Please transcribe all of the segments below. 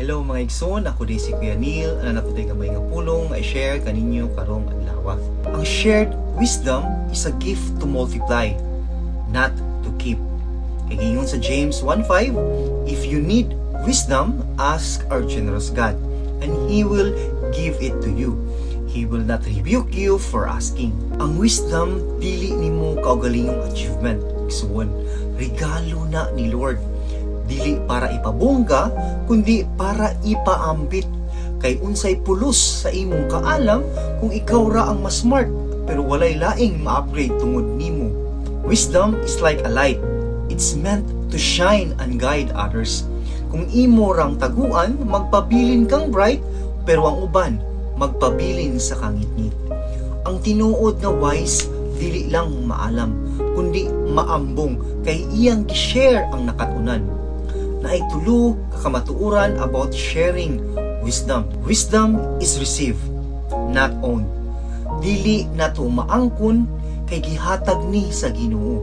Hello, mga igsoon, ako diay si Kuya Neil. Ana na ko gamay nga pulong nga i-share kaninyo karong adlaw. Ang shared wisdom is a gift to multiply, not to keep. Kay giingon sa James 1:5, "If you need wisdom, ask our generous God, and He will give it to you. He will not rebuke you for asking." Ang wisdom, dili nimo kaugalingong achievement. Igsoon, regalo na ni Lord. Dili para ipabongga, kundi para ipaambit. Kay unsay pulos sa imong kaalam kung ikaw ra ang mas smart pero walay laing ma-upgrade tungod nimo? Wisdom is like a light. It's meant to shine and guide others. Kung imo rang taguan, magpabilin kang bright, pero ang uban magpabilin sa kangitngit. Ang tinuod nga wise, dili lang maalam, kundi maambong kay iyang gi-share ang nakatunan. Naay tulo ka kamatuoran about sharing wisdom. Wisdom is received, not owned. Dili nato maangkon kay gihatag ni sa Ginoo.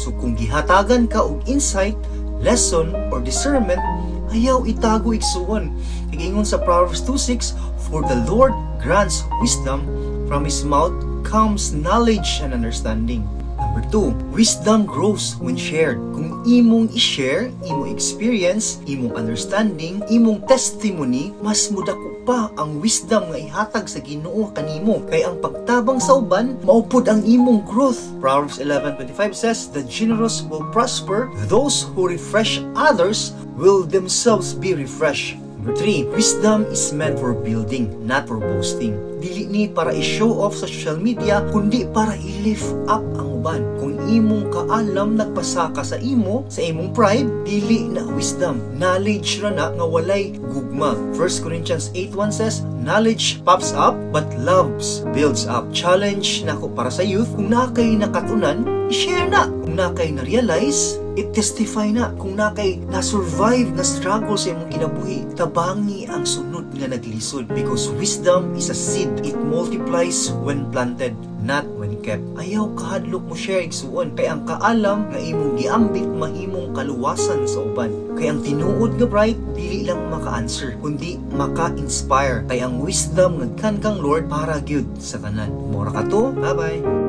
So kung gihatagan ka og insight, lesson or discernment, ayaw itago, igsuon. Kay giingon sa Proverbs 2:6, "For the Lord grants wisdom, from His mouth comes knowledge and understanding." Number two, wisdom grows when shared. Kung imong i-share, imong experience, imong understanding, imong testimony, mas mudako pa ang wisdom nga ihatag sa Ginoo kanimo. Kay ang pagtabang sa uban, mao pud ang imong growth. Proverbs 11:25 says, "The generous will prosper, those who refresh others will themselves be refreshed." Number three, wisdom is meant for building, not for boasting. Dili ni para i-show off sa social media, kundi para i-lift up ang uban. Kung imong kaalam nagpasaka sa imo, sa imong pride, dili na wisdom. Knowledge ra na nga walay gugma. 1 Corinthians 8:1 says, "Knowledge puffs up, but love builds up." Challenge nako para sa youth, kung naa kay nakatunan, i-share na. Kung naa kay na-realize, i-testify na. Kung naa kay na-survive na struggle sa imong kinabuhi, tabangi ang sunod nga naglisod. Because wisdom is a seed. It multiplies when planted, not when kept. Ayaw kahadlok mo share, igsuon. Kay ang kaalam nga imong giambit mahimong kaluwasan sa uban. Kay ang tinuod nga bright, dili lang maka-answer, kundi maka-inspire. Kay ang wisdom nga gikan kang Lord para gyud sa tanan. Mao ra kato. Bye-bye.